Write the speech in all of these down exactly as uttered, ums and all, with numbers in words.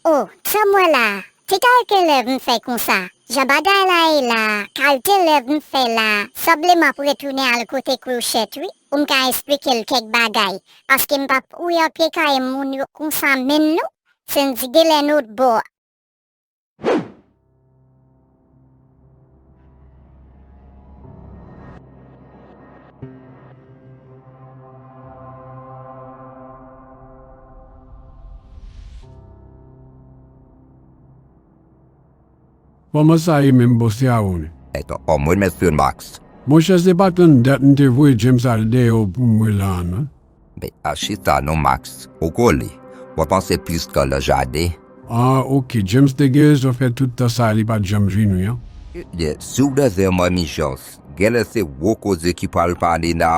O, sa m wè la a, te kay ke lèv m fè konsa. Jan bagay la ye la a, kalite lèv m fè la a, sanble m ap retounen al kote Kwochèt wi, pou m ka esplike l kèk bagay. Paske m p ap kouri an pye kay moun yo konsa menm non, Senn di genlè n ot bò. Kòman sa ye menm, bòs Raoul? Èske w mwen, Mesye Max? Monchè, se pa tann dat m te voye James al dèyè w pou m wè la a non. Men, a chita non, Max. Ou kole. Mwen panse Prisca nan jaden. Ah, ok. James te gen rezon fè tout tan sa a li pa t janm vin wi an. Ebyen, si w bezwen mwen, Mijans, genlè se gwo koze ki pral pale la.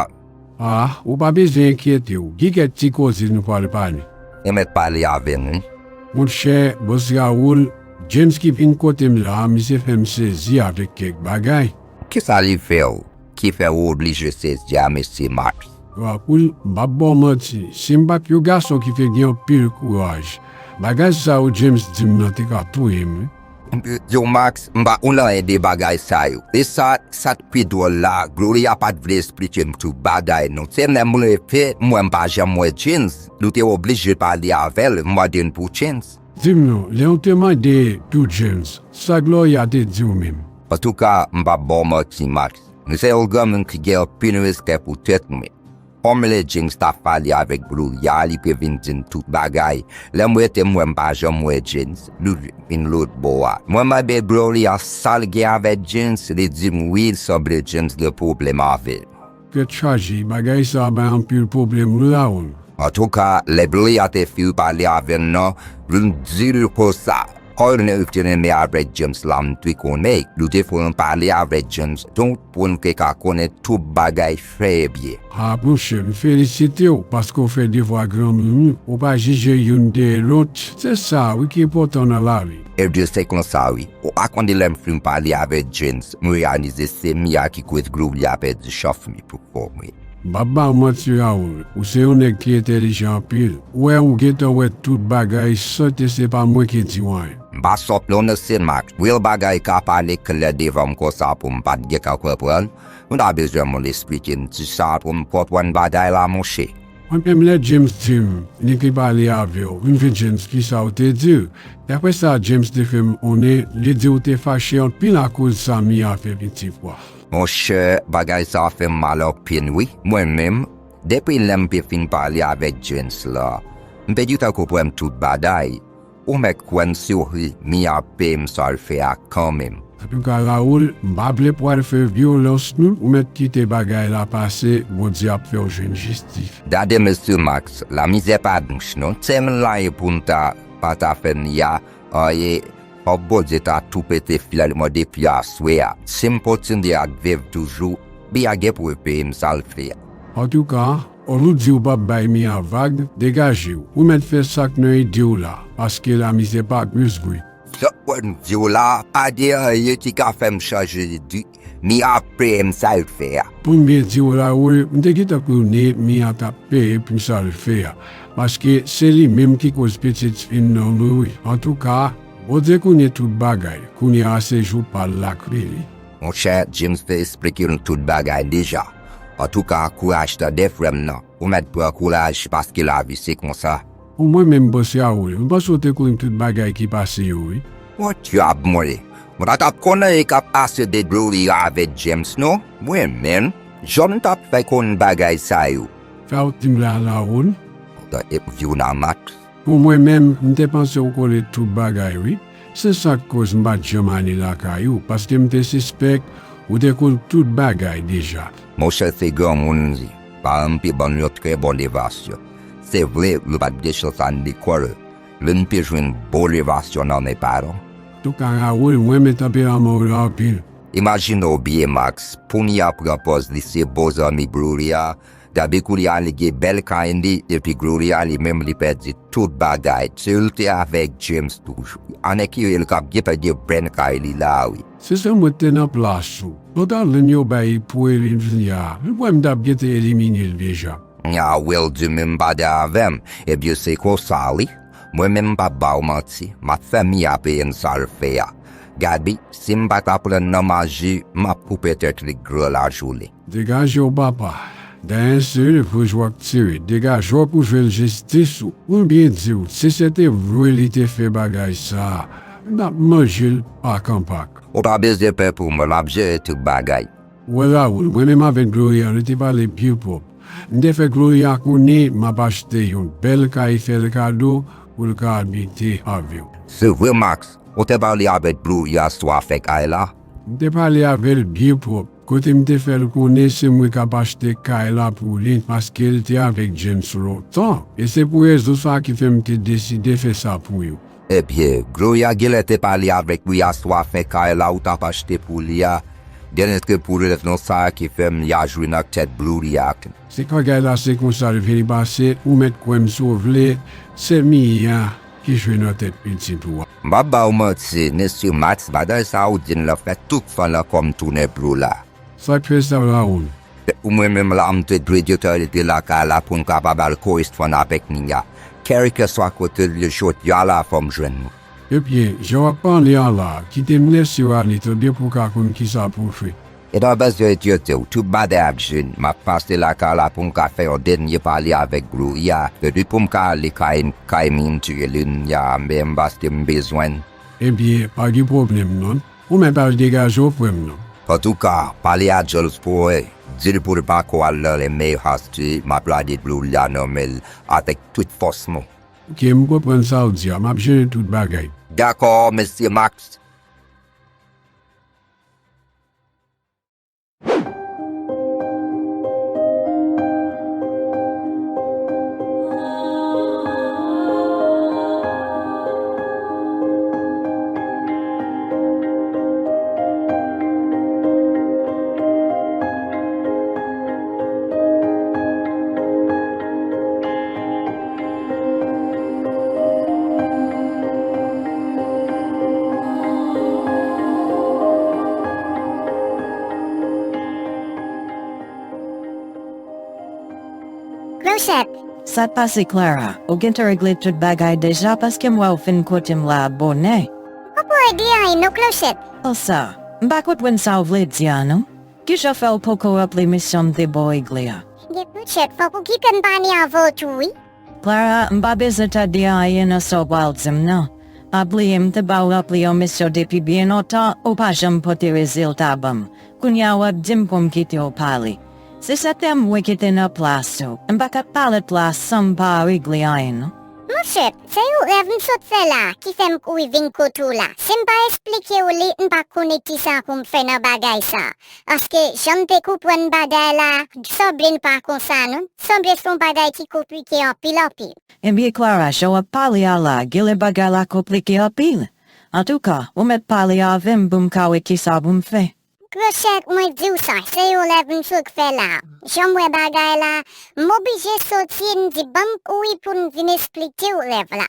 Ah, ou pa bezwen enkyete w. Gen kèk ti koze nou pral pale. Ou mèt pale avè m wi. Monchè, bòs Raoul, James ki vin kote m la a, misye fè m sezi avèk kèk bagay. Kisa li fè w ki fè w oblije sezi a, Mesye Max? Raoul, m p ap ba w manti, si m pa t yon gason ki te gen anpil kouraj, bagay sa yo James di m nan te ka touye m wi. M te di w, Max, m pa konn anyen de bagay sa yo. E sa, sa k pi dwòl la, Gloria pa t vle esplike m tout bagay non. Se lè m leve, m wè m pa janm wè James, nou te oblije pale avè l, m mande l pou James. Di m non, lè w te mande pou James, sa Gloria te di w menm? Antouka, m p ap ba w manti, Max. Mwen se yon granmoun ki gen anpil respè pou tèt mwen. Kòm lè James t ap pale avèk Gloria, li te vin di m tout bagay. Lè m rete, m wè m pa janm wè James, li vin lòtbò a. Mwen mande Gloria sa l gen avèk James, li di m wi, sanble James gen pwoblèm avè l. Tèt chaje, bagay sa a bay anpil pwoblèm wi, Raoul. Antouka, lè Gloria te fin pale avè m nan, m di l konsa, kòm nou te renmen avèk James la, m te konnen nou te fè yon pale avèk James tou pou n te ka konnen tout bagay trè byen. Ah, monchè, m felisite w paske w fè devwa granmoun wi, ou pa jije youn dèyè lòt. Se sa wi ki enpòtan nan lavi. Ebyen, se konsa wi. Ou pa konnen lè m fin pale avèk James, m reyalize se Mia ki koz Gloria pèdi chans li pou fè mwen. M p ap ba w manti, Raoul, ou se yon nèg ki entèlijan anpil. Ou wè, ou gentan wè tout bagay, santi se pa mwen ki di w anyen. M pa sòt non, Mesye Max. Real bagay ka pale klè devan m konsa pou m pa t gentan konprann. M ta bezwen moun esplike m ti sa pou m konprann bagay la, monchè. Mwen menm, lè James di m li te pale avè w, m di James kisa w te di l. Daprè sa James te fè m konnen, li di w te fache anpil akoz sa Mia fè pitit ou a. Monchè, bagay sa a fè m mal anpil wi. Mwen menm, depi lè m te fin pale avèk James la, m te gentan konprann tout bagay. Ou mèt kwè m sou ri, Mia ap peye m sa l fè a kanmenm. Antouka, Raoul, m pa vle pral fè vyolans non, ou mèt kite bagay la pase, Bondye ap fè w jwenn jistis. Gade, Mesye Max, lamizè pa douch non, tèm la ye pou m ta, pa ta fè Mia anyen, fòk Bondye ta tou pete fyèl mwen depi aswè a. Si m kontinye ap viv toujou, Mia gen pou l peye m sa l fè a. Antouka, olye w di w p ap bay Mia vag, degaje w. Ou mèt fè sa k nan ide w la, paske lamizè pa plis bri. Sa w wè m di w la, pa gen anyen ki ka fè m chanje lide. Mia ap peye m sa l fè a. Pou m byen di w la, wi, m te gentan konnen Mia t ap peye pou sa l fè a, paske se li menm ki koz pitit fi m nan mouri. Antouka, Bondye konnen tout bagay, kounye a se jou pa l la k rive. Monchè, James te esplike nou tout bagay deja. Antouka, kouraj tande frè m nan. Ou mèt pran kouraj, paske lavi se konsa. Pou mwen menm, bòs Raoul, m panse w te konn tout bagay ki pase yo, wi. Podyab mwen! Mwen pa t ap konn anyen k ap pase de Gloria avèk James, non. Mwen menm, jan m t ap fè konn bagay sa yo? Sa w di m la, Raoul? Tande, Fiona Max. Pou mwen menm, m te panse w konnen tout bagay, wi. Se sa k koz m pa t janm ale lakay ou, paske m te sispèk ou te konn tout bagay deja. Monchè, se granmoun m ye. Paran m te ban m yon trè bon levasyon. Se vre, nou pa t gen chans ann lekòl, men m te jwenn bon levasyon nan men paran m. Antouka, Raoul, mwen renmen tanperaman w la anpil. Imajine w byen, Max, Punya pran pòz li se bon zanmi Gloria, David kounye a li gen bèl kay li, epi Gloria li menm li pèdi tout bagay. Se li te avèk James toujou. Ann ekire l k ap gentan gen bèl kay li la, wi. Si se mwen k te nan plas ou, nou ta vin yo bay pou elimine a, m kwè m t ap gentan elimine l deja. A, Will di menm bagay avè m. Ebyen, se konsa, wi. Mwen menm m p ap ba w manti, m ap fè Mia peye m sa l fè a. Gaby, si m pa ta pran nan maji, m ap koupe tèt li gran lajounen. Degaje w papa. Dayè se refwej w ap tire. Degaje w pou jwenn jistis ou. M byen di w, si se te vre li te fè bagay sa a, n ap manje l pak an pak. Ou pa bezwen pè pou mwen, m ap jere tout bagay. Wè Raoul, mwen menm avèk Gloria, nou te pale byen pwòp. M te fè Gloria konnen m ap achte yon bèl kay fè l kado pou l ka abite avè w. Se vre, Max, ou te pale avèk Gloria sou afè kay la? M te pale avè l byen pwòp, kote m te fè l konnen se mwen k ap achte kay la pou li, paske l te avèk James lontan. E se pou rezon sa a ki fè m te deside fè sa pou yo. Ebyen, Gloria genlè te pale avèk Mia sou afè kay la ou t ap achte pou li a. Genlè se pou rezon sa a ki fè Mia jwe nan tèt Gloria. Se bagay la, se konsa l vin pase, ou mèt kwè m si w vle, se Mia ki jwe nan tèt pitit ou a. M p ap ba w manti, mesye Max, bagay sa a ou di m lan fè tout fan lan kò m tounen blou la. Sa k fè sa, Raoul? Ou mwen menm la, m te dwe detèyite lakay la pou m kapab al koresponn avèk Mia. Kèlkeswa kote l ye jodi a la, fò m jwenn li. Ebyen, jan w ap pale a la, kite m lese w ale tande pou w ka konn kisa pou w fè. E pa bezwen enkyete w, tout bagay ap jwenn. M ap pase lakay la pou m ka fè yon dènye pale avèk Gloria, epi pou m ka ale kay, kay Minty e Lunia a menm, paske m bezwen l. Ebyen, pa gen pwoblèm non. Ou mèt al degaje w, frè m nan. Antouka, pale a James pou mwen. Di l pou l pa ko al nan men Husty, m ap lage Gloria nan men l avèk tout fòs mwen. Oke, m konprann sa w di a. M ap jere tout bagay. Dakò, mesye Max. Clochèt! Sa k pase, Clara? Ou gentan regle tout bagay deja, paske m wè w fin kote m la bonè. M poko regle anyen non, Clochèt. Konsa, m pa konprann sa w vle di a non. Kijan fè w poko raple misyon m te ba w regle a? Ebyen Clochèt, fòk ou kite m pale avè w tou wi. Clara, m pa bezwen tande anyen nan sa w pral di m nan. Pa bliye m te ba w ranpli yon misyon depi byen lontan, ou pa janm pote rezilta ban m. Kounye a w ap di m pou m kite w pale. Si se te mwen ki te nan plas ou, m pa t ap parèt la san m pa regle anyen non. Monchè, se yon rèv m sot fè la ki fè m kouri vin kote w la. Si m pa esplike w li, m pa konnen kisa pou m fè nan bagay sa. Paske jan m te konprann bagay la, sanble l pa konsa non. Sanble se yon bagay ki konplike anpil anpil. Ebyen Clara, jan w ap pale a la, genlè bagay la konplike anpil. Antouka, ou mèt pale avè m pou m ka wè kisa pou m fè. Clochèt, mwen di w sa, se yon rèv m sot fè la. Jan m wè bagay la, m oblije soti, m di ban m kouri pou m vin esplike w rèv la.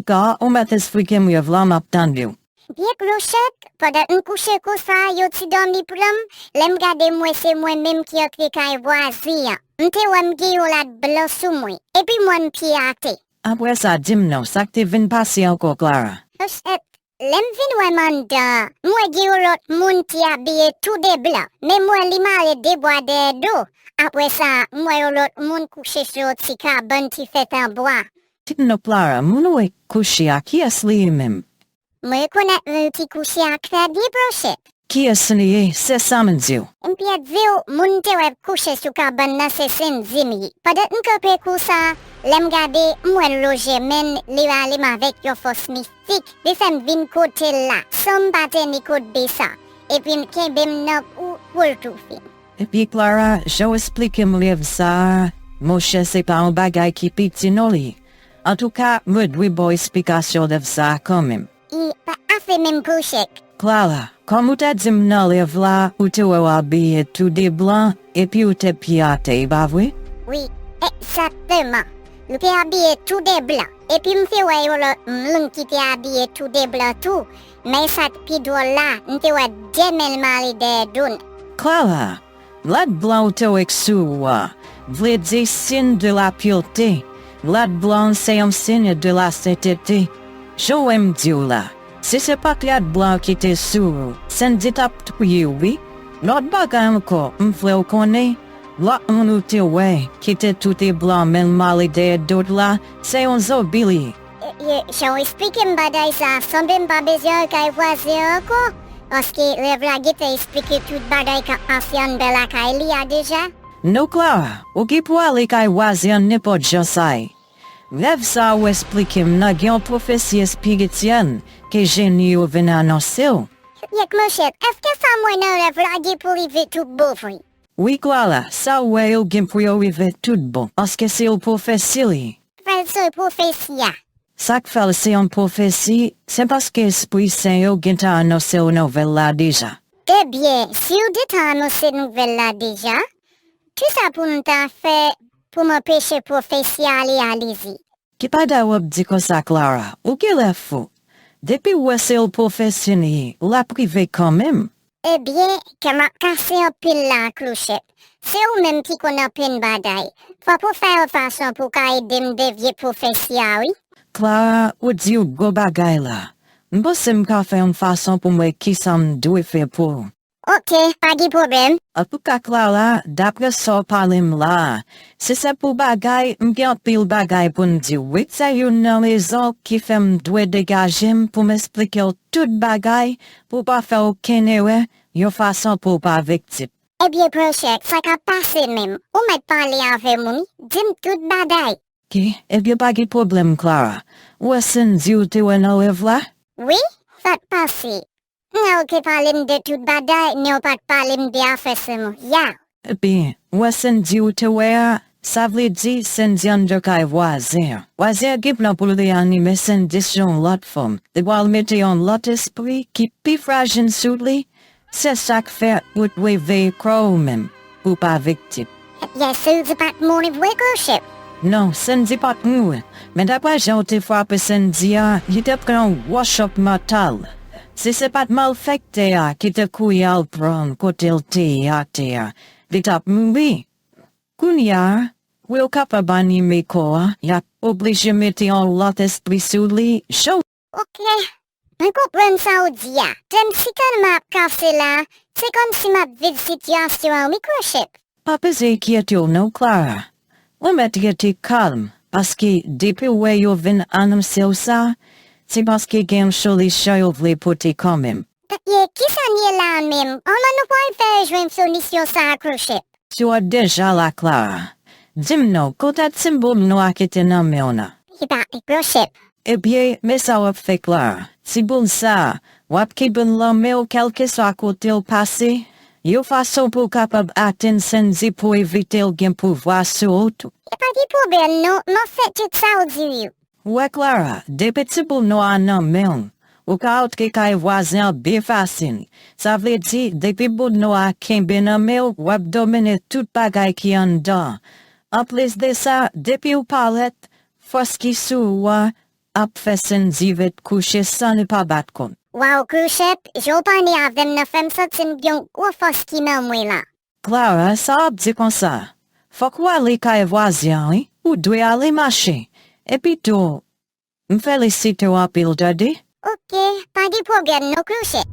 Ka, ou mèt esplike m rèv la, m ap tande w. Byen Clochèt, pandan m kouche konsa, yon ti dòmi pran m, lè m gade m wè se mwen menm ki antre kay vwazen an. M te wè m gen yon rad blan sou mwen, epi m wè m pye atè. Apre sa, di m non, sa k te vin pase ankò, Clara? Clochèt, lè m vin wè m anndan an, m wè gen yon lòt moun ki abiye tou de blan, men m wè li mare de bwa dèyè do. Apre sa, m wè yon lòt moun kouche sou yon ti kabann ki fèt an bwa. Di m non, Clara, moun ou wè kouche a, kiyès li ye menm? M rekonèt moun ki kouche a trè byen, Clochèt. Kiyès li ye? Se sa m di w. M pèdi w, moun m te wè kouche sou kabann nan se Senn Zim li. Pandan m kanpe konsa, lè m gade, m wè l lonje men l, li rale m avèk yon fòs mistik. Li fè m vin kote l la, san m pa te ni kote desann. Epi m kenbe m nan kou pou l toufe m. Epi Clara, jan w esplike m rèv sa a, monchè, se pa yon bagay ki piti non li. Antouka, mwen dwe ba w esplikasyon rèv sa a kanmenm. I pa afè menm Clochèt. Clara, kòm ou te di m nan rèv la, ou te wè w abiye tou de blan, epi ou te pye atè, e pa vre? Wi, egzakteman. M te abiye tou de blan, epi m te wè yon lòt moun ki te abiye tou de blan tou, men sa k pi dwòl la, m te wè de men l mare dèyè do l. Clara, Rad blan ou te wè k sou ou a, vle di siy de la pureté. Rad blan se yon siy de lasentete. Jan w wè m di w la, si se pa t rad blan ki te sou ou, Sandy t ap touye w wi. Lòt bagay ankò, m vle w konnen, lòt moun ou te wè ki te tout blan menm mare dèyè do l la, se yon zonbi li ye. E, e, jan w esplike m bagay sa a, sanble m pa bezwen al kay vwazen an ankò, paske rèv la gentan esplike tout bagay k ap pase anndan lakay li a deja. Non, Clara, ou gen pou ale kay vwazen an nenpòt jan sa ye. Rèv sa a ou esplike m nan gen yon pwofesi espirityèl ke jeni yo vin anonse w. Yèk monchè, èske sa m wè nan rèv la gen pou rive tout bon vre? Wi, Clara, sa ou wè yo gen pou yo rive tout bon, paske se yon pwofesi li ye. Fè l se pwofesi a. Sa k fè l se yon pwofesi, se paske Espri Sen yo gentan anonse w nouvèl la deja. Ebyen, si w gentan anonse nouvèl la deja, kisa pou m ta fè pou m anpeche pwofesi a ale a lezi? Ki bagay w ap di konsa, Clara? Ou genlè fou. Depi w wè se yon pwofesi li ye, l ap rive kanmenm. Ebyen, kè m ap kase anpil la, Clochèt. Se ou menm ki konn anpil bagay. Fòk ou fè yon fason pou w ka ede m devye pwofesi a, wi. Clara, ou di yon gwo bagay la. M panse m ka fè yon fason pou m wè kisa m dwe fè pou ou. Oke, pa gen pwoblèm. Antouka, Clara, daprè sa w pale m la a, si se pou bagay, m gen anpil bagay pou m di w. Wi, se youn nan rezon ki fè m dwe degaje m pou m esplike w tout bagay, pou w pa fè okenn erè, yon fason pou w pa viktim. Ebyen, Clochèt, sa k ap pase menm? Ou mèt pale avè m wi, di m tout bagay. Ki? Ebyen, pa gen pwoblèm, Clara. Ou wè Sandy ou te wè nan rèv la? Wi, sa k pase? Nya ou te pale m de tout bagay, men ou pa t pale m de afè Samuya. Ebyen, ou wè Sandy ou te wè a, sa vle di Sandy anndan kay vwazen an. Vwazen an gen plan pou l reyanime Sandy sou yon lòt fòm. Li pral mete yon lòt espri ki pi frajil sou li. Se sa k fè ou dwe veye kò w ou menm, pou w pa viktim. Ebyen, Sandy pa t mouri vre, Clochèt? Non, Sandy pa t mouri. Men daprè jan w te frape Sandy a, li te pran yon gwo chòk mantal. Si se pa t malfektè a ki te kouri al pran l kote l te ye atè a, li t ap mouri. Kounye a, pou yo kapab anime kò a, y ap oblije mete yon lòt espri sou li, jan w Oke, mwen konprann sa w di a. Tèm si tèlman ap kase la, se kòmsi m ap viv sitiyasyon an wi, Clochèt. Pa bezwen enkyete w non, Clara. Ou mèt rete kalm, paske depi w wè yo vin anonse w sa, se paske gen yon solisyon yo vle pote kanmenm. Ebyen, kisa n ye la a menm? Kòman nou pral fè jwenn solisyon sa a, Clochèt? Si w deja la, Clara, di m non, kote ti boul nwa ki te nan men w nan? Li pa t, Clochèt. Ebyen, men sa w ap fè, Clara. Ti boul sa a, w ap kenbe l nan men w kèlkeswa kote w pase, yon fason pou w kapab atenn Sandy pou evite l gen pouvwa sou ou tou. E pa gen pwoblèm non, m ap fè tout sa w di yo. Ou wè, Clara, depi ti boul nwa a nan men w, ou ka antre kay vwazen an byen fasil. Sa vle di, depi boul nwa a kenbe nan men w, w ap domine tout bagay ki anndan an. Anplis de sa, depi w parèt, fòs ki sou ou a ap fè Sandy ret kouche san li pa bat kò l. Waw, Clochèt, jan w pale avè m nan fè m santi m gen yon gwo fòs ki nan mwen la. Clara, sa w ap di konsa? Fòk ou ale kay vwazen an, wi. Ou dwe ale mache. Epi tou, m felisite w anpil, tande? Oke, pa gen pwoblèm non, Clochèt.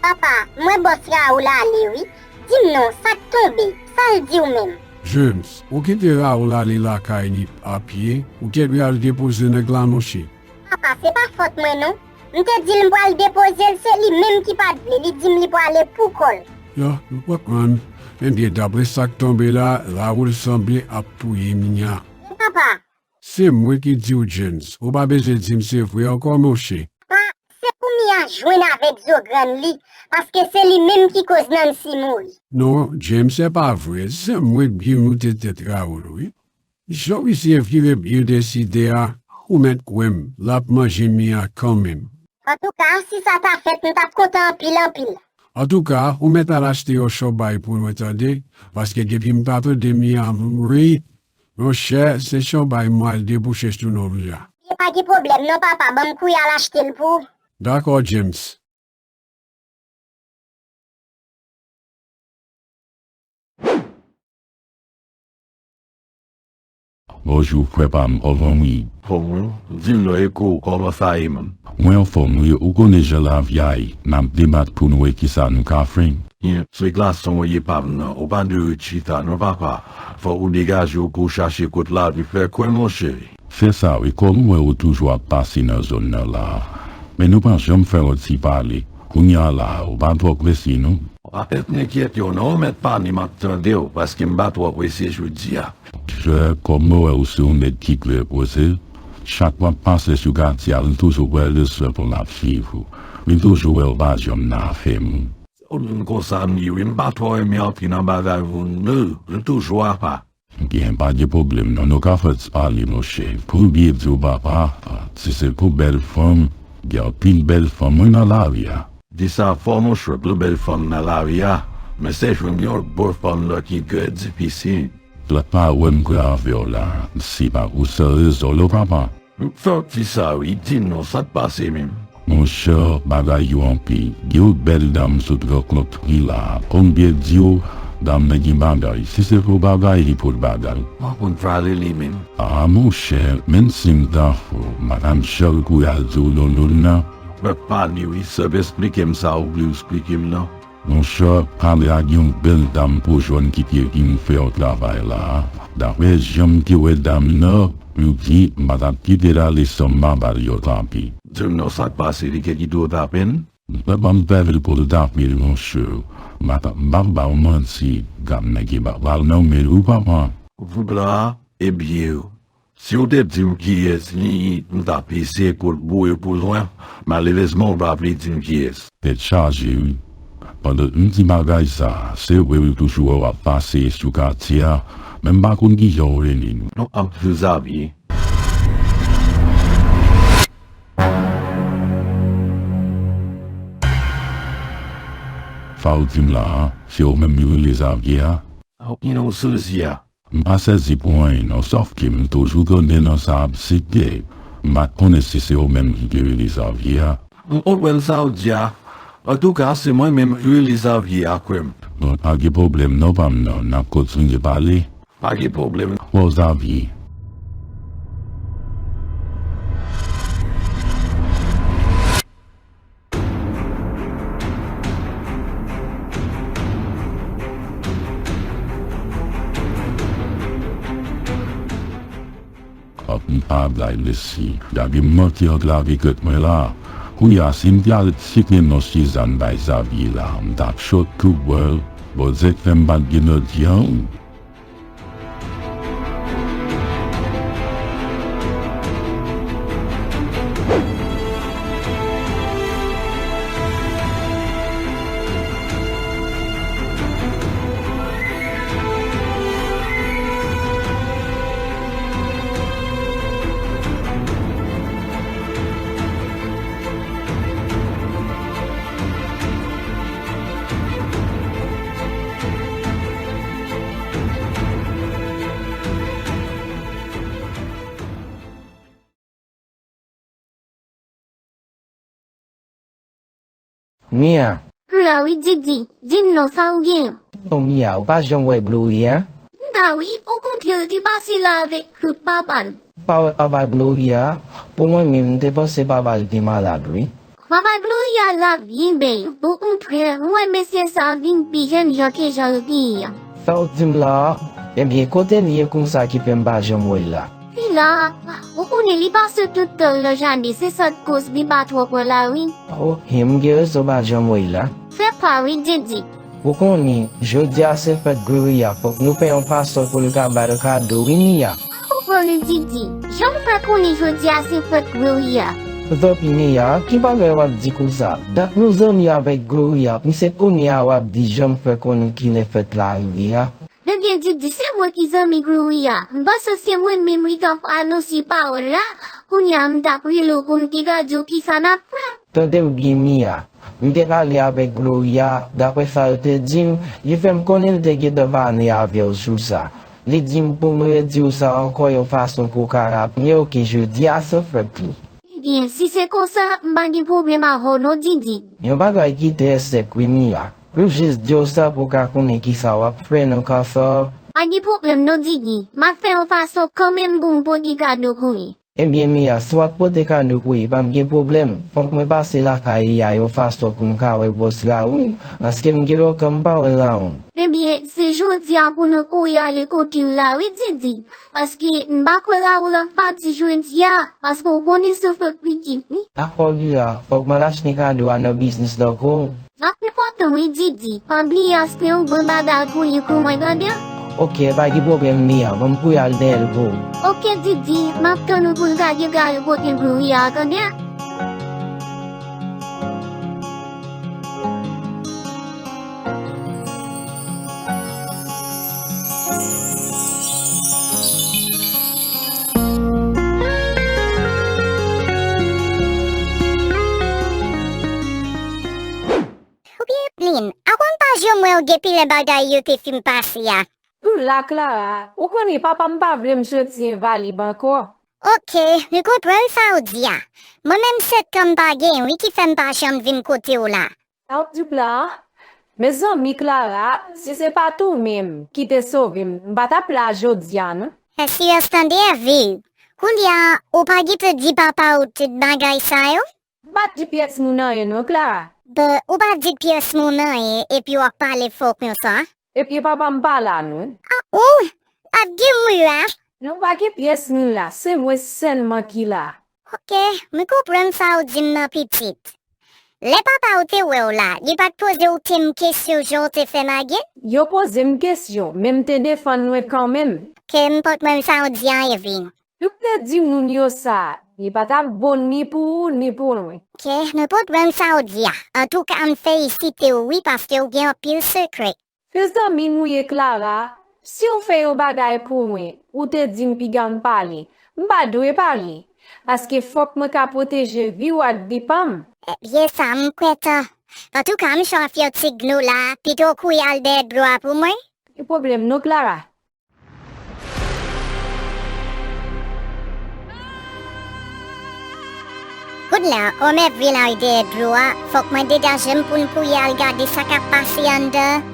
Papa, m wè bòs Raoul ale wi. Di m non, sa k tonbe? Sa l di w menm? James, ou kite Raoul ale lakay li a pye, ou te dwe al depoze nèg la, monchè. Papa, se pa fòt mwen non. M te di l m pral depoze l, se li menm ki pa t vle, li di m li prale pou kò l. Ya, m konprann. Ebyen, daprè sa k tonbe la, Raoul sanble ap touye Mia. Men papa, Se mwen ki di w, James. Ou pa bezwen di m se vre ankò, monchè. Pa, se pou Mia jwenn avèk zo grann li, paske se li menm ki koz Nancy mouri. Non, James, se pa vre. Se mwen k byen moute tèt Raoul, wi. Jan misye vire byen deside a, ou mèt kwè m, l ap manje Mia kanmenm. Antouka, si sa ta fèt, m t ap kontan anpil, anpil. Antouka, ou mèt al achte yon chòbay pou mwen tande, paske depi m ta tande Mia mouri, monchè, se chòbay m al debouche sou non Mia. Ebyen, pa gen pwoblèm non, papa, ban m kouri al achte l pou ou. Dakò, James. Bonjou, frè pa m, kòman w ye? Kòman w? Di m non, e kou, kòman sa ye, menm? Mwen anfòm, wi, ou konnen jan lavi a ye, n ap debat pou n wè kisa nou ka fè. Byen, se gason w ye pa m nan, ou pa dwe ret chita non, papa. Fòk ou degaje w pou w chache kot lavi fè kwen, monchè. Se sa wi, kòm ou wè ou toujou ap pase nan zòn nan la a. Men nou pa janm fè yon ti pale. Kounye a la a, ou pa twò prese non. Pa t enkyete w non, ou mèt pale, m ap tande w, paske m pa twò prese jodi a. Monchè, kòm mwen wè ou se yon nèg ki trè poze, chak m ap pase sou katye a, m toujou pran respè pou m ap swiv ou. M toujou wè ou pa janm nan afè moun. Se yon moun konsa m ye wi, m pa twò renmen antre nan bagay moun non, m toujou apa. Gen pa gen pwoblèm non, nou ka fè ti pale monchè. Pou m byen di w papa, si se pou bèl fanm, gen anpil bèl fanm wi nan lari a. Di sa fò monchè, anpil bèl fanm nan lari a, men se jwenn yon bon fanm nan ki trè difisil. Lòt pa wè m kwè avè w la, se pa pou san rezon non papa. M fè w di sa wi, di m non, sa k pase menm? Monchè, bagay yo anpil. Gen yon bèl dam m sot rankontre la. Kòm m byen di w, dam nan gen bagay. Si se pou bagay, li pou l bagay. Mwen konn pale li menm. A, monchè, menm si m ta fè w, m pa t ap janm kouri al di w non moun nan. Mwen pale wi, sèlman esplike m sa ou vle w esplike m nan. Monchè, pale ak yon bèl dam pou jwenn ki te vin fè yon travay la a. Daprè jan m te wè dam nan, m di m pa t ap kite l ale san m pa ba l yon tape. Di m non, sa k pase, li te kite w tape l? M pa ban m pèmèt pou l tape l, monchè. M pa t ap, m p ap ba w manti, dam nan gen bagay nan men l wi papa. Voup la, ebyen, si w te di m kiyès li, m t ap eseye kout boure pou lwen, malerezman ou pa vle di m kiyès. Tèt chaje wi. Pandan m di bagay sa, se vre wi toujou wè w ap pase sou katye a, men m pa konn kijan w rele nou. Non pa m se Zavye. Sa w di m la a, se ou menm yo rele Zavye a? Sa w gen nan w sezi a? M pa sezi pou anyen non, sòf ke m toujou tande non sa ap site. M pa t konnen si se ou menm ki te rele Zavye a. M konprann sa w di a. Antouka, se mwen menm ki rele Zavye a, kwè m. Bon, pa gen pwoblèm non pa m nan, n ap kontinye pale. Pa gen pwoblèm. Bon, Zavye. Ap m pa blag mesye. Gade m manke antrave tèt mwen la. Kounye a, si m te al site non Sizàn bay Zavye la, m t ap chòt tou bwè l. Bondye k fè m pa t gen nan dyanm. Mia. M la wi, Didi. Di m non, sa ou gen? Non, Mia, ou pa janm wè Gloria? M la wi, okontrè, li te pase la avèk papa l. Ou pa wè papa Gloria? Pou mwen menm, m te panse papa l te malad, wi. Papa Gloria la byen bèl. Okontrè, m wè mesye sa vin pi jènjan ke jan l te ye a. Sa w di m la a? Ebyen, kote l ye konsa ki fè m pa janm wè l la? Li la, ou konnen li pase tout tan l nan jaden, se sa k koz li pa twò pran lari. Ok, m gen rezon pa janm wè l la. Fè pa wi, Didi. Ou konnen, jodi a se fèt Gloria, fòk nou fè yon fason pou n ka ba l kado, wi, Mia. Ou konnen, Didi, jan m fè konnen jodi a se fèt Gloria. Zanmi Mia, ki bagay w ap di konsa? Dat nou zanmi avèk Gloria, pou se kounye a w ap di jan m fè konnen kilè fèt la rive a? Ebyen, Didi, se mwen ki zanmi Gloria. M panse se mwen menm li t ap anonse pawòl la. Kounye a, m t ap rele w pou m te ka di w kisa n ap fè. Tande m byen, Mia. M te pale avèk Gloria, daprè sa l te di m, li fè m konnen l te gentan pale avè w sou sa. Li di m pou m redi w sa ankò yon fason pou w ka raple w ke jodi a se fèt li. Ebyen, si se konsa, m pa gen pwoblèm avè w non, Didi. Yon bagay ki trè senp wi, Mia. M jis di w sa pou w ka konnen kisa w ap fè nan ka sa a. Pa gen pwoblèm non, Didi. M ap fè yon fason kanmenm pou m pote kado pou li. Ebyen, Mia, si w ap pote kado pou li, p ap gen pwoblèm. Fòk mwen pase lakay li a yon fason pou m ka wè bòs la, wi. Paske m gen lontan m pa wè Raoul. Ebyen, se jodi a pou nou kouri ale kote l la, wi, Didi. Paske m pa kwè Raoul ap pati jodi a, paske w konnen se fèt pitit li. Dakò, Mia, fòk m al achte kado a nan biznis la, ko. Sa enpòtan wi, Didi. Pa bliye achte yon bon bagay pou li pou mwen, tande? Oke, pa gen pwoblèm, Mia. Ban m kouri al dèyè l pou ou. Oke, Didi. M ap tann ou pou l gade kado kote Gloria a, tande? Oubyen Evelyn, avan m pa janm wè w depi lè bagay yo te fin pase a. Tou la, Clara, ou konnen papa m pa vle m soti envalib ankò. Oke, m konprann sa w di a. Mwen menm sèt an m pa genyen wi ki fè m pa janm vin kote w la. Sa w di w la a? Mezanmi, Clara, si se pa t ou menm ki te sove m, m pa t ap la jodi a non. Fè silans tande Evelyn. Kounye a, ou pa gentan di papa w tout bagay sa yo? M pa t di pyès moun anyen non, Clara. Bon, ou pa t di pyès moun anyen epi w ap pale fò konsa? Epi papa m pa la non. Ah, oh, pa t gen moun la? Non, pa gen pyès moun la, se mwen sèlman ki la. Oke, m konprann sa w di m nan pitit. Lè papa w te wè w la, li pa t poze w okenn kesyon jan w te fè Magen? Yo poze m kesyon, men m te defann mwen kanmenm. Oke, m konprann sa w di a, Evelyn. Ou te di moun yo sa, li pa t ap bon ni pou ou, ni pou mwen. Oke, nou konprann sa w di a. Antouka, m felisite w wi, paske w gen anpil sekrè. Mezanmi nou ye, Clara. Si w fè yon bagay pou mwen, ou te di m piga m pale. M pa dwe pale, paske fòk mwen ka pwoteje vi w ak vi pa m. Ebyen sa, m kontan. Antouka, m chwa fè yon ti glo la, pito w kouri al dèyè dlo a pou mwen. Gen pwoblèm non, Clara. Kounye a, kòm Evelyn al dèyè dlo a, fòk mwen degaje m pou n kouri al gade sa k ap pase anndan.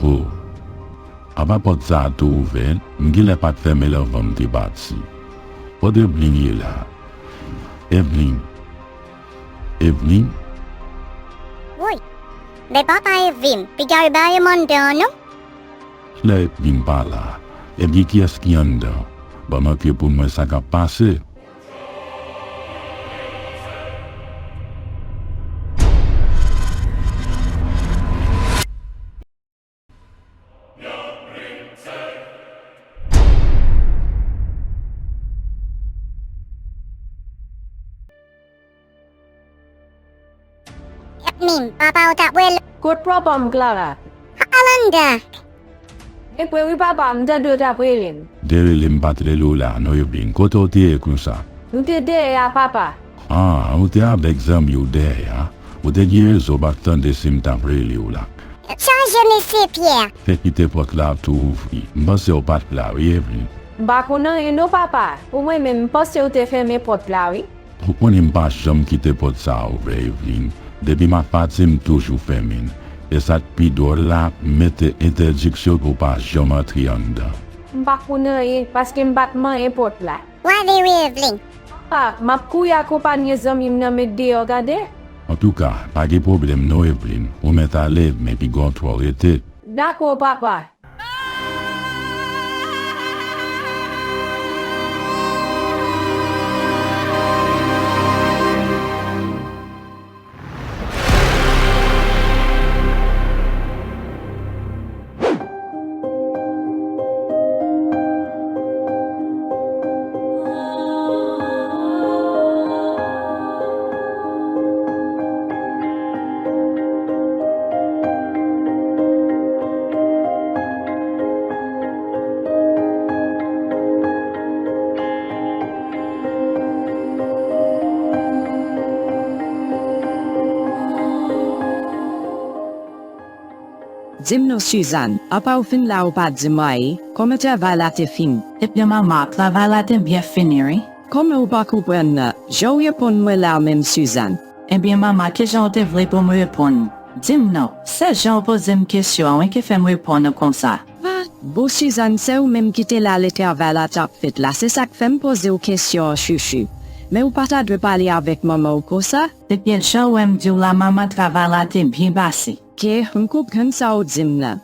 Oh, apa pòt sa a tou ouvè, m genlè pa t fèmen l anvan m te pati. Kote Evelyn ye la? Evelyn? Evelyn? Woy! Men papa Evelyn, piga w bare m anndan an non. Lè Evelyn pa la, ebyen kiyès ki anndan? Ban m antre pou m wè sa k ap pase. Evelyn, papa w t ap wè l. Kot papa m, Clara? Al anndan. Enben wi papa, m tande w t ap rele m. Te rele m pa t rele w la non, Evelyn. Kote w te ye konsa? M te dèyè a, papa. Ah, ou te avèk zanmi w dèyè a? Ou te gen rezon pa t tande si m t ap rele w la. Chaje mesye Pierre. Te kite pòt la tou ouvri. M panse w pa t la wi, Evelyn. M pa konn anyen non, papa. Ou mwen menm, m panse w te fèmen pòt la wi. Ou konnen m pa janm kite pòt sa a ouvè, Evelyn. Depi m ap pati, m toujou fèmen l. E sa k pi dwòl la, m mete entèdiksyon pou w pa janm antre anndan. M pa konn anyen, paske m pa t manyen pòt la. W ale wi, Evelyn. Pa, m ap kouri akonpanye zanmi m nan met deyò, gade. Antouka, pa gen pwoblèm non Evelyn, ou mèt ale, men piga w twò rete. Dakò, papa. Di m non Suzanne, apa w vin la ou pa di m anyen, kòman travay la te fini? Ebyen manman, travay la te byen fini wi. Kòman ou pa konprann nan, jan w reponn mwen la menm Suzanne? Ebyen manman, kijan w te vle pou m reponn ou? Di m non, se jan w poze m kesyon an wi ki fè m reponn ou konsa. Bon Suzanne, se ou menm ki te la lè travay la t ap fèt la, se sa k fè m poze w kesyon an chouchou. Men ou pa ta dwe pale avèk manman w konsa. Ebyen jan w wè m di w la manman, travay la te byen pase. Ke, m konprann sa w di m nan.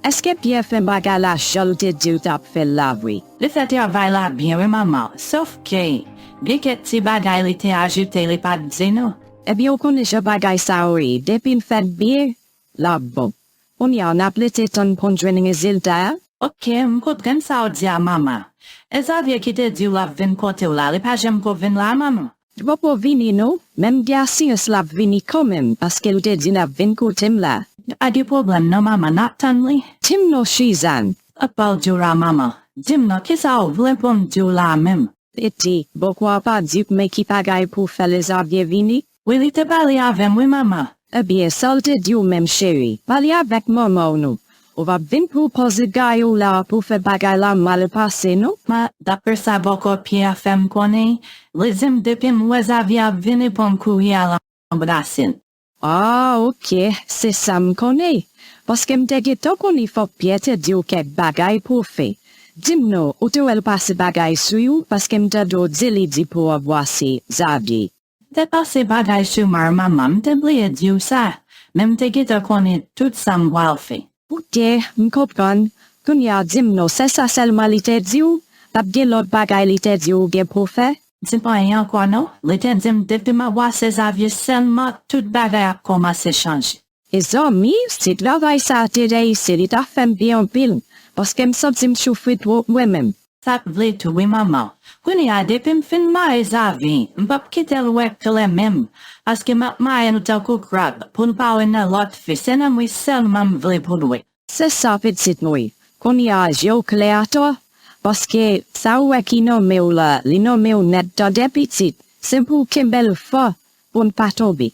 Èske Pierre fè bagay la jan l te di l t ap fè l la vre? Li fè travay la byen wi manman, sòf ke gen kèk ti bagay li te ajoute li pa t di nou. Ebyen ou konnen jan bagay sa yo ye, depi l fèt byen, l ap bon. Kounye a n ap rete tann pou n jwenn rezilta a. Oke, m konprann sa w di a manman. E Xavier ki te di w l ap vin kote w la, li pa janm ko vin la manman? Li poko vini non, men m gen asirans l ap vini kanmenm paske l te di l ap vin kote m la. Pa gen pwoblèm non manman, n ap tann li. Di m non Suzanne. Apa w di w la manman? Di m non kisa w vle pou m di w la menm? Piti, bòkò a pa di w men ki bagay pou w fè lè Xavier vini? Wi li te pale avè m wi manman. Ebyen sa l te di w menm cheri, pale avèk manman w non. Ou p ap vin pou w poze gaye w la pou w fè bagay la mal pase non. Ma, daprè sa bòkò Pierre fè m konnen, li di m depi m wè Xavier ap vini pou m kouri al anbrase l. Ah oke, se sa m konnen. Paske m te gentan konnen fòk Pierre te di w kèk bagay pou w fè. Di m non, ou te wè l pase bagay sou ou paske m tande w di li di pou w anbrase Xavier. M te pase bagay sou mwen manman, m te bliye di w sa, men m te gentan konnen tout sa m pral fè. Oke, m konprann. Kounye a di m non, se sa sèlman li te di w? P ap gen lòt bagay li te di w gen pou w fè? Di m anyen ankò non, li te di m depi m anbrase Xavier sèlman tout bagay ap kòmanse chanje. Mezanmi, si travay sa a te reyisi li ta fè m byen anpil, paske m santi m soufri twòp mwen menm. Sa k vle tou wi manman. Kounye a depi m fin mare Xavi, m p ap kite l wè klè menm, paske m ap mare l tankou krab pou l pa wè nan lòt fi, se nan m wi sèlman m vle pou l wè. Se sa pitit mwen, kounye a je w klè atò, paske sa ou wè ki nan men w la, li nan men w nèt tande pitit, se pou w kenbe l fò pou n pa tonbe.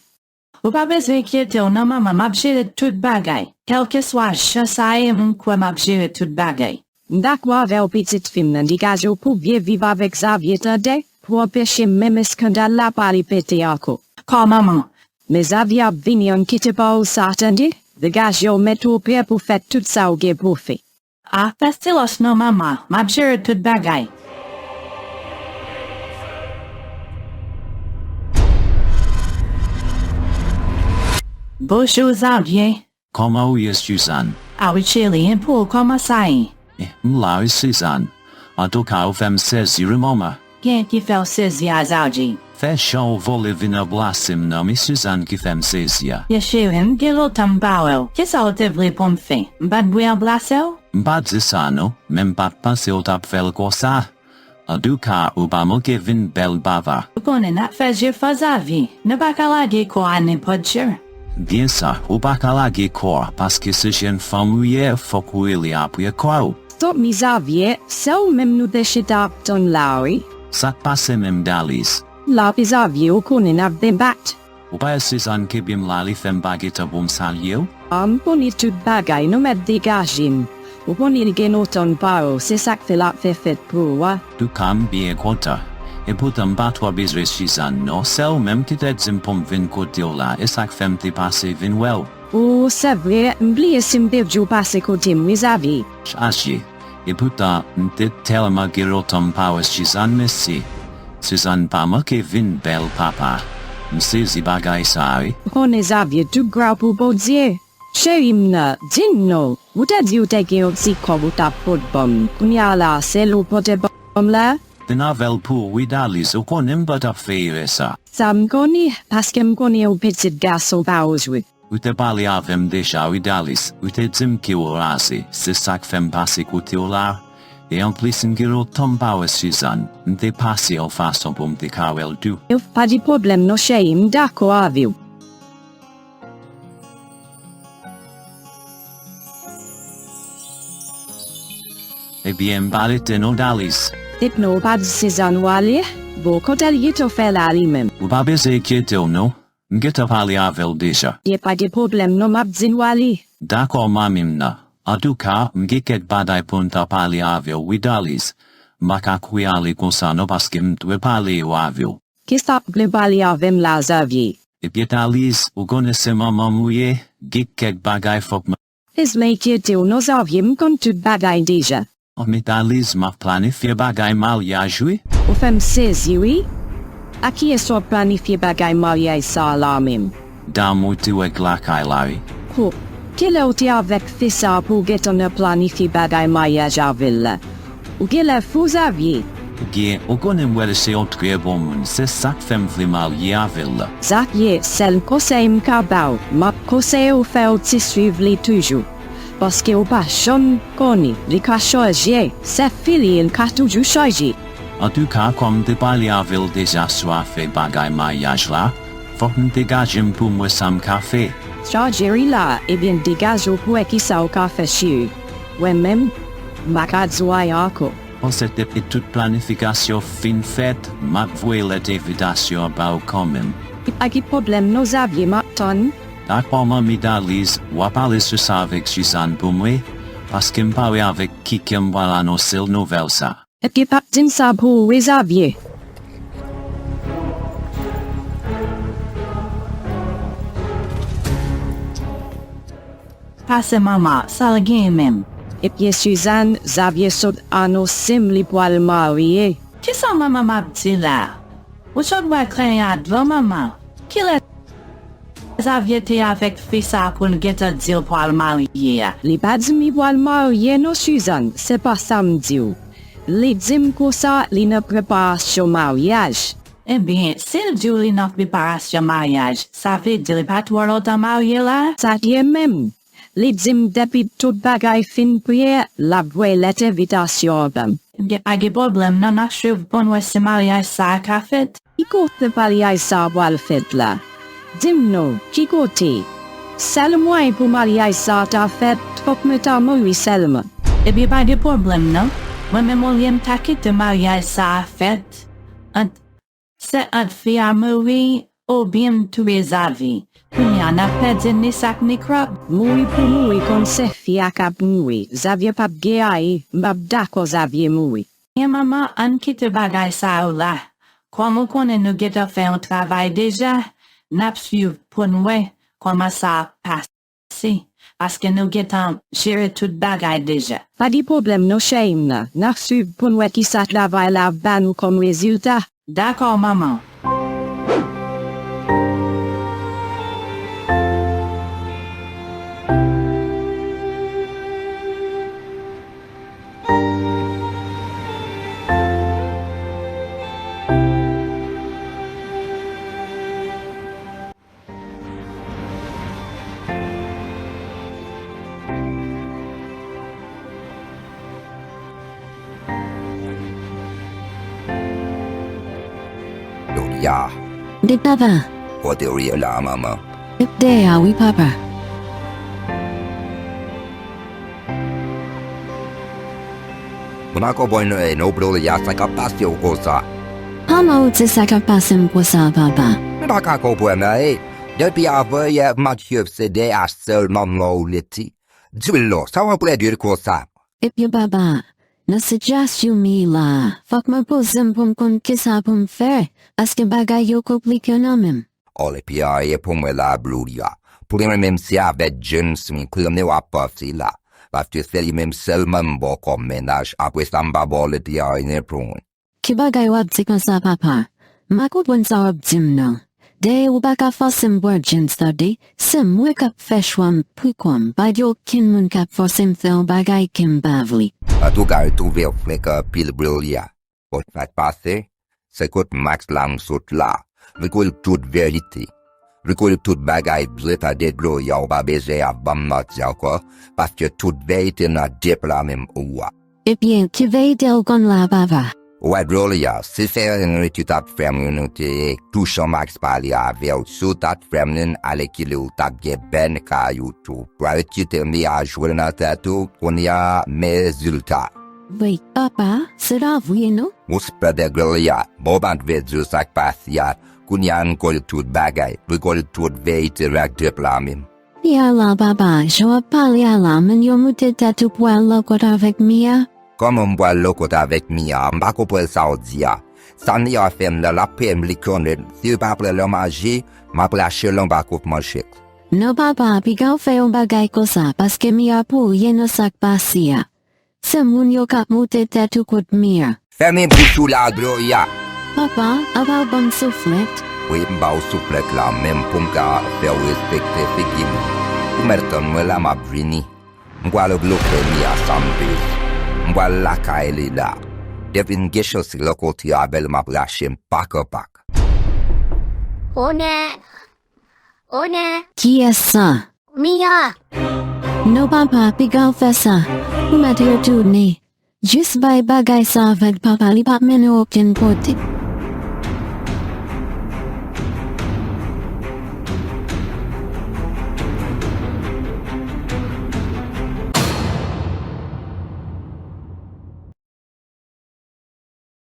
Ou pa bezwen enkyete w non manman, m ap jere tout bagay. Kèlkeswa jan sa ye, m kwè m ap jere tout bagay. M dakò avè w pitit fi m nan, degaje w pou w byen viv avèk Xavier tande, pou w anpeche menm eskandal la pa repete ankò. Dakò manman. Men Xavier ap vini, ann kite pawòl sa tande, degaje w mete w prè pou w fè tout sa w gen pou w fè. Ah, fè silans non manman, m ap jere tout bagay. Bonjou Xavier. Kòman ou ye Suzanne? Ah wi cheri, e pou ou kòman sa ye? Eh, m la wi Suzanne. Antouka ou fè m sezi wi manman. Kiyès ki fè w sezi a Xavier? Fè jan ou vole vin anbrase m nan, men Suzanne ki fè m sezi a. Ye cheri, m gen lontan m pa wè w. Kisa w te vle pou m fè? M pa t dwe anbrase w? M pa di sa non, men m pa t panse w t ap fè l konsa. Antouka, ou pa manke vin bèl bava. Ou konnen n ap fè jefò Xavier, nou pa ka lage kò a nenpòt jan. Byen sa, ou pa ka lage kò a, paske se jèn fanm ou ye, fòk ou rele apre kò w. Stop mi Xavier, se ou menm nou te chita ap tann la wi. Sa k pase menm Dalis? M la wi Xavier, ou konnen n ap debat. Ou pa wè Suzanne kenbe m la, li fè m pa gen tan pou m salye w? Ah, m konnen tout bagay, nou mèt degaje n. Ou konnen li gen lontan l pa wè w, se sa k fè l ap fè fèt pou ou a. Antouka m byen kontan. Epoutan m pa twò bezwen Suzanne non, se ou menm ki te di m pou m vin kote w la, e sa k fè m te pase vin wè w. Oh, se vre, m bliye si m te di w pase kote m wi Xavier. Chaje. Epoutan, m te tèlman gen lontan m pa wè Suzanne, men se Sizàn pa manke vin bèl papa. M sezi bagay sa wi. Konnen Zavye tou gra pou Bondye. Cheri m nan, di m non, ou te di ou te gen yon ti kòb ou t ap pot ban m, kounye a la, sèl ou pote ban m la? Vin avè l pou ou wi Daliz, ou konnen m pa t ap fè erè sa. Sa m konnen, paske m konnen ou pitit gason pa ou jwe. Ou te pale avè m deja wi Daliz, ou te di m ke ou raze, se sa k fè m pase kote w la. E anplis m gen lontan m pa wè Sizàn, m te pase yon fason pou m te ka wè l tou. Yo, pa di pwoblèm non cheri, m dakò avè w. Ebyen m pa rete non Daliz. Tit non ou pa di Sizàn w ale? Bon, kote l gentan fè la li menm? Ou pa bezwen enkyete w non. M gentan pale avè l deja. Ye pa gen pwoblèm non m ap di n w ale. Dakò manmi m nan. Antouka, m gen kèk bagay pou m ta pale avè w wi Daliz. M pa ka kouri ale konsa non paske m dwe pale yo avè w. Kisa w vle pale avè m la Zavye? Ebyen Daliz, ou konnen se manman m ou ye, gen kèk bagay fòk m Plis m enkyete w non Zavye, m konn tout bagay deja. Anmè Daliz, m ap planifye bagay maryaj wi. Ou fè m sezi wi. A kiyès w ap planifye bagay maryaj sa a la menm? Dam ou te wè k lakay la wi. Ho, kilè w te avèk fi sa a pou w gentan nan planifye bagay maryaj avè l la? Ou genlè fou Zavye. Ebyen, ou konnen m wè l se yon trè bon moun, se sa k fè m vle marye avè l la. Zavye, sèl konsèy m ka ba w, m ap konseye w fè w ti swiv li toujou. Paske ou pa janm konnen, li ka chanje, se fi li, li ka toujou chanje. Antouka, kòm m te pale avè l deja sou afè bagay maryaj la, fòk m degaje m pou m wè sa m ka fè. Chanje wi la, ebyen degaje w pou wè kisa w ka fè cheri. Mwen menm, m pa ka di w anyen ankò. Panse depi tout planifikasyon fin fèt, m ap voye lèt envitasyon an ba w kanmenm. Pa gen pwoblèm non Zavye, m ap tann. Dakò manmi Daliz, w ap ale sou sa avèk Sizàn pou mwen, paske m pa wè avèk ki kè m pral anonse l nouvèl sa. Epi p ap di m sa pou ou wi Zavye. Pase manman, sa l genyen menm? Ebyen Sizàn, Zavye sot anonse m li pral marye. Kisa manman m ap di la? Ou sot bwè krenyen a dlo manman. Kilè Zavye te avèk fi sa a pou l gentan di l pral marye a? Li pa di m li pral marye non Sizàn, se pa sa m di w. Li di m konsa li nan preparasyon maryaj. Ebyen, si l di w li nan preparasyon maryaj, sa vle di li pa twò lontan marye la? Sa t ye menm. Li di m depi tout bagay fin prè, l ap voye lèt envitasyon an ban m. Ebyen, pa gen pwoblèm non, n a swiv pou n wè si maryaj sa a ka fèt. Ki kote maryaj sa a pral fèt la? Di m non, ki kote? Sèl mwayen pou maryaj sa a ta fèt, fòk mwen ta mouri sèlman. Ebyen, pa gen pwoblèm non. Mwen menm olye m ta kite maryaj sa a fèt ant Se ant fi a mouri oubyen m touye Zavye. Kounye a n ap pèdi ni sak ni krab. Mouri pou mouri konn se fi a k ap mouri. Zavye p ap gen anyen, m p ap dakò Zavye mouri. Byen manman, ann kite bagay sa yo la. Kòm ou konnen nou gentan fè yon travay deja, n ap swiv pou n wè kòman sa ap pase. Paske nou gentan jere tout bagay deja. Pa gen pwoblèm non cheri m nan, n ap swiv pou n wè kisa travay la ap ba nou kòm rezilta. Dakò manman. Gloria. Wi papa. Kote w ye la manman? Dèyè a wi papa. Mwen pa konprann anyen non Gloria, sa k ap pase w konsa? Kòman ou di sa k ap pase m konsa papa? Mwen pa ka konprann anyen. Depi avanyè m ap swiv se dèyè a sèlman mwen ou rete. Di m non, sa w ap règle l konsa? Ebyen papa, nan sitiyasyon m ye la a, fòk mwen poze m pou m konn kisa pou m fè, paske bagay yo konplike nan men m. Ò, epi anyen pou mwen la Gloria. Pou li menm menm se avèk James m konnen w ap panse la. Paske se li menm sèlman m ba w kòm mennaj, apre sa m pa ba w lòt anyen pou mwen. Ki bagay w ap di konsa, papa? M pa konprann sa w ap di m nan. Dèyè ou pa ka fòse m bwè drinks, tande. Se mwen k ap fè chwa m pou kò m. Pa gen okenn moun k ap fòse m fè yon bagay ke m pa vle. Antouka, m twouve w frekan anpil, Gloria. Bon, sa k pase, se kot Max la m sot la. Li konnen tout verite. Li konnen tout bagay byen, tande, Gloria, ou pa bezwen ap ban m manti ankò, paske tout verite nan de pla menm ou a. Ebyen, ki verite ou konn la, papa? Ou wè, Gloria, si se yon nwi ki t ap fè m, nou te touche Max pale avè w, si w t ap fè m, alèkile ou t ap gen bèn kay ou tou. Pral kite Mia jwe nan tèt ou, kounye a, men rezilta. Vre, papa, se pa vre non. Ou splendid, Gloria. Bon, m pa t vle di w sa k pase a. Kounye a, m konnen tout bagay. M konnen tout verite nan de pla menm. Mia la, papa, jan w ap pale a la, moun yo moute tèt ou pral lankòt avèk Mia? Kòman m pral lankòt avèk Mia? M pa konprann sa w di a. Sa Mia fè m nan, l ap peye m li konnen. Si l pa pran nan maji, m ap rache l anba kout manchèt. Non, papa, piga w fè yon bagay konsa, paske Mia pou ryen nan sa k pase a. Se moun yo k ap moute tèt ou kot mi an. Fèmen bouch ou la, Gloria! Papa, apa w ban m souflèt? Wi, m ba w souflèt la, menm pou m ka fè w respekte figi m. Ou mèt tann mwen la, m ap vini. M pral bloke mi a san m peze. M pral lakay li la. Depi m gen chans rankontre avè l, m ap rache m pak an pak. Onè! Onè! Kiyès sa? Mia! Non, papa, piga w fè sa. Ou mèt retounen. Jis bay bagay sa avèk papa, li p ap mennen w okenn kote.